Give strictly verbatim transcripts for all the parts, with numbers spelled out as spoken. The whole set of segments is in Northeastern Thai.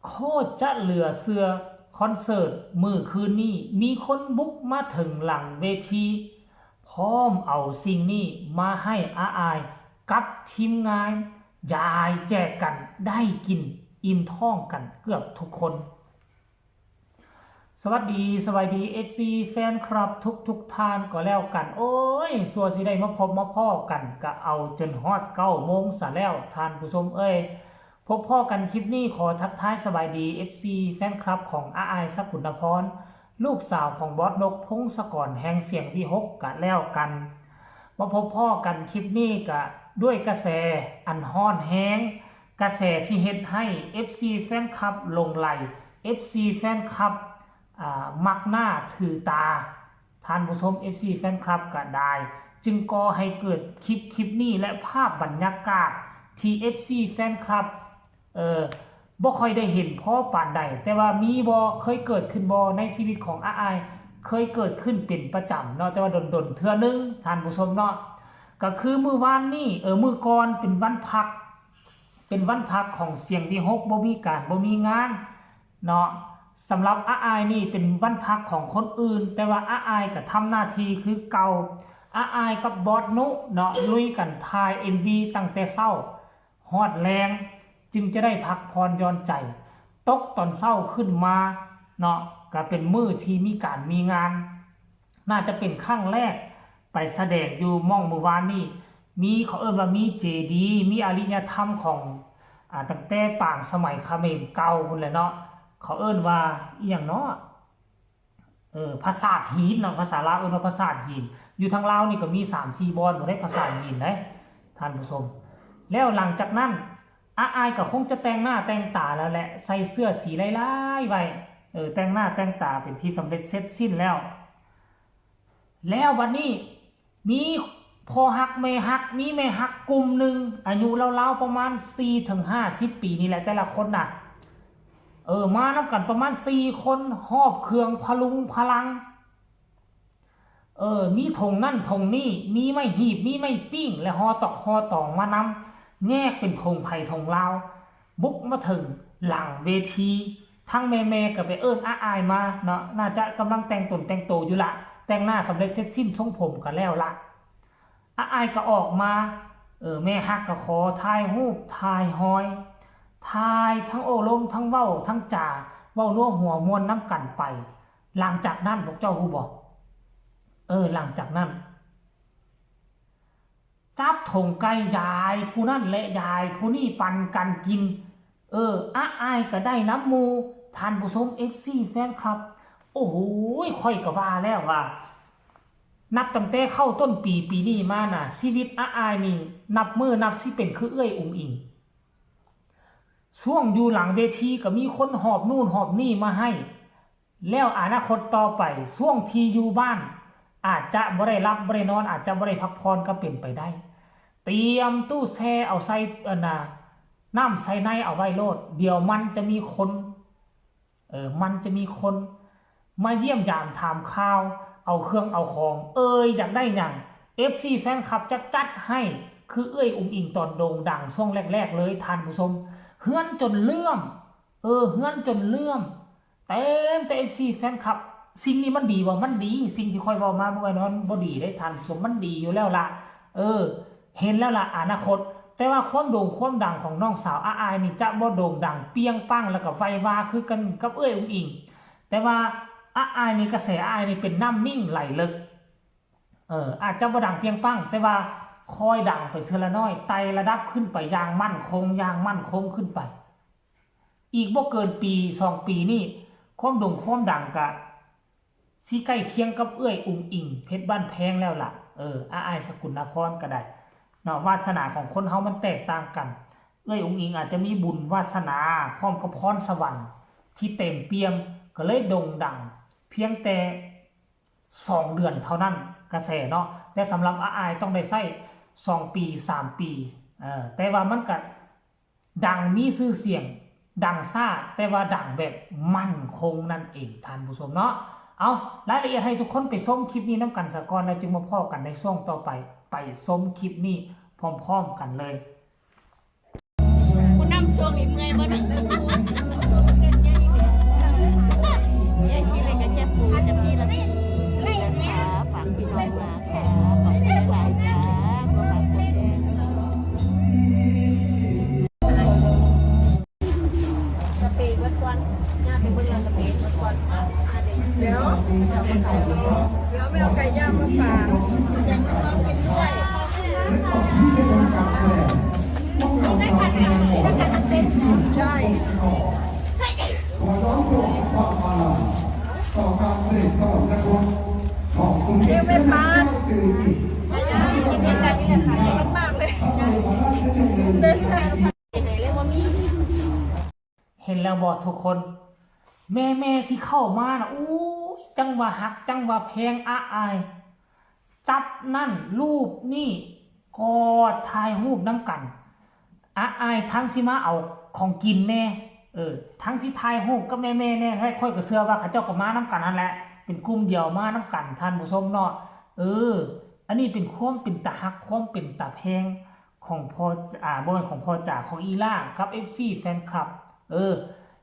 โคตรจะเหลือเชื่อ คอนเสิร์ตมื้อคืนนี้ มีคนบุกมาถึงหลังเวที พร้อมเอาสิ่งนี้มาให้อาอายกับทีมงาน ยายแจกกัน ได้กินอิ่มท้องกันเกือบทุกคน สวัสดี สวัสดี เอฟซี แฟนคลับทุกทุกๆท่านก็แล้วกัน โอ้ย สัวสิได้มาพบมาพ้อกัน ก็เอาจนฮอดเก้าโมงซะแล้ว ท่านผู้ชมเอ้ย พบพ้อกันคลิปนี้ขอทักทายสบายดี เอฟซี แฟนคลับของอาอายสกุลนพร ลูกสาวของบอสนกพงศกรแห่งเสียงวิหกกะแล้วกัน มาพบพ้อกันคลิปนี้กะด้วยกระแสอันฮ้อนแฮง กระแสที่เฮ็ดให้ เอฟซี แฟนคลับหลงใหล เอฟซี แฟนคลับ อ่า มักหน้าถือตา ท่านผู้ชม เอฟซี แฟนคลับก็ได้ จึงก่อให้เกิดคลิปคลิปนี้และภาพบรรยากาศที่ เอฟซี แฟนคลับ เออ บ่ค่อยได้เห็นพอปานใด แต่ว่ามีบ่ เคยเกิดขึ้นบ่ในชีวิตของอาอาย เคยเกิดขึ้นเป็นประจำเนาะ แต่ว่าดนๆเทื่อนึง ท่านผู้ชมเนาะ ก็คือมื้อวานนี้ เออ มื้อก่อนเป็นวันพัก เป็นวันพักของเสียงวิหก บ่มีการบ่มีงานเนาะ สำหรับอาอายนี่เป็นวันพักของคนอื่น แต่ว่าอาอายก็ทำหน้าที่คือเก่า อาอายกับบอสนุเนาะ ลุยกันถ่าย เอ็มวี ตั้งแต่เช้าฮอดแลง จึงจะได้พักผ่อนหย่อนใจ ตกตอนเช้าขึ้นมาเนาะ ก็เป็นมื้อที่มีการมีงาน น่าจะเป็นครั้งแรกไปแสดงอยู่หม่องมื้อวานนี้ มีเขาเอิ้นว่ามีเจดีย์ มีอารยธรรมของ อ่า ตั้งแต่ปางสมัยเขมรเก่าพู้นแหละเนาะ เขาเอิ้นว่าอีหยังเนาะ เออ ปราสาทหินเนาะ ภาษาลาวเอิ้นว่าปราสาทหิน อยู่ทางลาวนี่ก็มีสามสี่บ่อนบ่ได้ปราสาทหินเด้ ท่านผู้ชม แล้วหลังจากนั้น อาอายก็คงจะแต่งหน้าแต่งตาแล้วแหละ ใส่เสื้อสีลายๆไว้ เออ แต่งหน้าแต่งตาเป็นที่สำเร็จเสร็จสิ้นแล้ว แล้วบัดนี้มีพ่อฮักแม่ฮัก มีแม่ฮักกลุ่มหนึ่ง อายุราวๆประมาณสี่ถึงห้าสิบปีนี่แหละ แต่ละคนน่ะ เออ มานำกันประมาณสี่คน หอบเครื่องพะลุงพะลัง เออ มีถงนั่นถงนี่ มีไม้หีบ มีไม้ปิ้ง และห่อตอกห่อตองมานำ แยกเป็นถงไผถงลาว บุกมาถึงหลังเวที ทั้งแม่ๆก็ไปเอิ้นอาอายมาเนาะ น่าจะกำลังแต่งตนแต่งโตอยู่ละ แต่งหน้าสำเร็จเสร็จสิ้นทรงผมก็แล้วละ อาอายก็ออกมา เออ แม่ฮักก็ขอถ่ายรูปถ่ายฮอย ถ่ายทั้งโอ้ลมทั้งเว้าทั้งจา เว้านัวหัวม่วนนำกันไป หลังจากนั้นพวกเจ้าฮู้บ่ เออ หลังจากนั้น จับถงไก่ยายผู้นั่นและยายผู้นี่ปันกันกิน เออ อาอายก็ได้นำหมู่ ท่านผู้ชม เอฟซี แฟนคลับ โอ้โห ข้อยก็ว่าแล้วว่า นับตั้งแต่เข้าต้นปีปีนี้มาน่ะ ชีวิตอาอายนี่ นับมื้อนับสิเป็นคือเอื้อยอุ๋งอิ๋ง ช่วงอยู่หลังเวทีก็มีคนหอบนู่นหอบนี่มาให้ แล้วอนาคตต่อไป ช่วงที่อยู่บ้าน อาจจะบ่ได้หลับบ่ได้นอน อาจจะบ่ได้พักผ่อนก็เป็นไปได้ เตรียมตู้แช่เอาใส่ อันน่ะ น้ำใส่ในเอาไว้โลด เดี๋ยวมันจะมีคน เออ มันจะมีคนมาเยี่ยมยามถามข่าว เอาเครื่องเอาของ เอ่ยอยากได้หยัง เอฟซี แฟนคลับจะจัดให้ คือเอื้อยอุ๋งอิ๋งตอนโด่งดังช่วงแรกๆเลย ท่านผู้ชม เฮือนจนเลื่อม เออ เฮือนจนเลื่อม เต็มแต่ เอฟซี แฟนคลับ สิ่งนี้มันดีบ่ มันดี สิ่งที่ข้อยเว้ามาบ่แม่นว่าบ่ดีเด้ ท่านผู้ชม มันดีอยู่แล้วล่ะ เออ เห็นแล้วล่ะอนาคต แต่ว่าความโด่งความดังของน้องสาวอาอายนี่จะบ่โด่งดังเปรี้ยงปังแล้วก็ไววาคือกันกับเอื้อยอุ๋งอิ๋ง แต่ว่าอาอายนี่ กระแสอาอายนี่เป็นน้ำนิ่งไหลลึก เออ อาจจะบ่ดังเปรี้ยงปัง แต่ว่าค่อยดังไปเทื่อละน้อย ไต่ระดับขึ้นไปอย่างมั่นคง อย่างมั่นคงขึ้นไป อีกบ่เกินปีสองปีนี่ ความโด่งความดังก็สิใกล้เคียงกับเอื้อยอุ๋งอิ๋ง เพชรบ้านแพงแล้วล่ะ เออ อาอายสกุลนครก็ได้เนาะ วาสนาของคนเฮามันแตกต่างกัน เอื้อยอุ๋งอิ๋งอาจจะมีบุญวาสนา พร้อมกับพรสวรรค์ที่เต็มเปี่ยม ก็เลยโด่งดัง เพียงแต่สองเดือนเท่านั้น กระแสเนาะ แต่สำหรับอาอายต้องได้ใช้สองปีสามปี เออ แต่ว่ามันก็ดังมีชื่อเสียง ดังช้า แต่ว่าดังแบบมั่นคงนั่นเอง ท่านผู้ชมเนาะ เอา รายละเอียดให้ทุกคนไปชมคลิปนี้นำกันซะก่อน แล้วจึงมาพ้อกันในช่วงต่อไป ไปชมคลิปนี้พร้อมๆกันเลย ผู้นำช่วงนี้เมื่อยบ่เนาะ เดี๋ยวเดี๋ยวไม่เอาไก่ย่างมาฝาก ใช่ ขอน้อมถวายความอาลัยต่อการเสด็จสวรรคตของสมเด็จพระนางเจ้าสิริกิติ์ กินกันเนี่ยค่ะมากเลย พระบรมราชชนนี เดินทาง เห็นแล้วบ่ทุกคน แม่แม่ที่เข้ามานะอู้ยจังว่าฮักจังว่าแพงอาอาย จับนั่นรูปนี่กอดถ่ายรูปน้ำกันอาอายทั้งสิมาเอาของกินแน่เออทั้งสิถ่ายรูปกับแม่แม่แน่ให้ค่อยก็เชื่อว่าเขาเจ้าก็มาน้ำกันนั่นแหละ เป็นกลุ่มเดียวมาน้ำกันท่านผู้ชมเนาะเออ อันนี้เป็นความเป็นตาฮักความเป็นตาแพงของพ่ออ่าบ่แม่นของพ่อจ๋าของอีล่ากับ เอฟซี แฟนคลับ เออ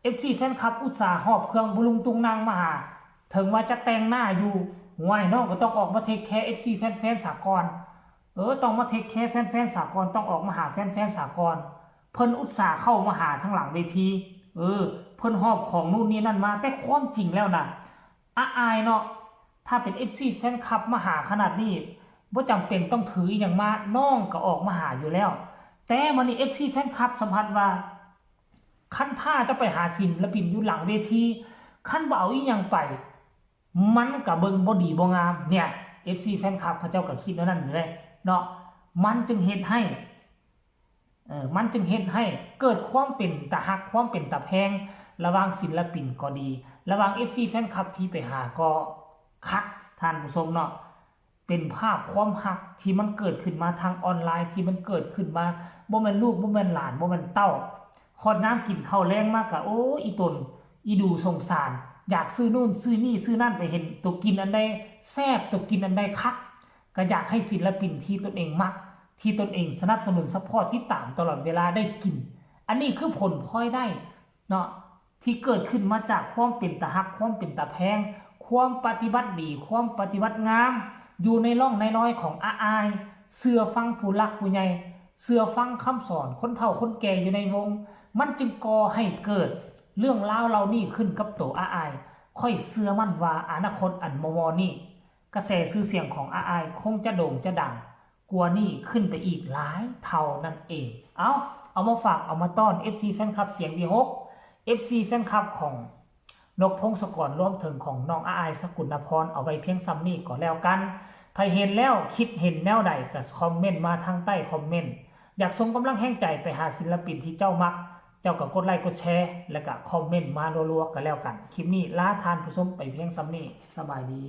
เอฟซี แฟนคลับอุตส่าห์หอบเครื่องบุลุงตุงนางมาหาถึงว่าจะแต่งหน้าอยู่ห้วยน้องก็ต้องออกมาเทคแคร์ เอฟซี แฟนๆสากลเออต้องมาเทคแคร์แฟนๆสากลต้องออกมาหาแฟนๆสากลเพิ่นอุตส่าห์เข้ามาหาทางหลังเวทีเออเพิ่นหอบของนู่นนี่นั่นมาแต่ความจริงแล้วนะอาอายเนาะถ้าเป็น เอฟซี แฟนคลับมาหาขนาดนี้บ่จำเป็นต้องถืออหย่างมาน้องก็ออกมาหาอยู่แล้ว แต่มื้อนี้ เอฟซี แฟนคลับสัมผัสว่า คันถ้าจะไปหาศิลปินอยู่หลังเวที คันบ่เอาอีหยังไป มันก็เบิ่งบ่ดีบ่งามเนี่ย เอฟซี แฟนคลับเขาเจ้าก็คิดแนวนั้นอยู่เลยเนาะมันจึงเฮ็ดให้เออมันจึงเฮ็ดให้เกิดความเป็นตาฮักความเป็นตาแพง ระหว่างศิลปินก็ดี ระหว่าง เอฟซี แฟนคลับที่ไปหาก็คักท่านผู้ชมเนาะ เป็นภาพความฮักที่มันเกิดขึ้นมาทางออนไลน์ที่มันเกิดขึ้นมาบ่แม่นลูกบ่แม่นหลานบ่แม่นเต้าฮอดยามกินข้าวแลงมากะโอ้ยอีตนอีดูสงสาร อยากซื้อนู่นซื้อนี่ซื้อนั่นไปเห็นตัวกินอันใดแซ่บตัวกินอันใดคักก็อยากให้ศิลปินที่ตนเองมัก ที่ตนเองสนับสนุนซัพพอร์ตติดตามตลอดเวลาได้กิน อันนี้คือผลพลอยได้เนาะ ที่เกิดขึ้นมาจากความเป็นตาฮักความเป็นตาแพง ความปฏิบัติดีความปฏิบัติงาม อยู่ในร่องในรอยของอาอาย เชื่อฟังผู้หลักผู้ใหญ่ เชื่อฟังคำสอนคนเฒ่าคนแก่อยู่ในวง มันจึงก่อให้เกิดเรื่องราวเหล่านี้ขึ้นกับตัวอาอาย ข้อยเชื่อมั่นว่าอนาคตอันมอมอนี้ กระแสชื่อเสียงของอาอายคงจะโด่งจะดังกว่านี้ขึ้นไปอีกหลายเท่านั่นเอง เอาเอามาฝากเอามาต้อน เอฟซี แฟนคลับเสียงวีหก เอฟซี แฟนคลับของนกพงศกรรวมถึงของน้องอาอายสกุลนพรเอาไว้เพียงซ้ำนี้ก็แล้วกัน ใครเห็นแล้วคิดเห็นแนวใดก็คอมเมนต์มาทางใต้คอมเมนต์ อยากส่งกำลังแฮงใจไปหาศิลปินที่เจ้ามัก เจ้าก็กดไลค์กดแชร์ และก็คอมเมนต์มารัวๆก็แล้วกัน คลิปนี้ลาท่านผู้ชมไปเพียงซ้ำนี้ สบายดี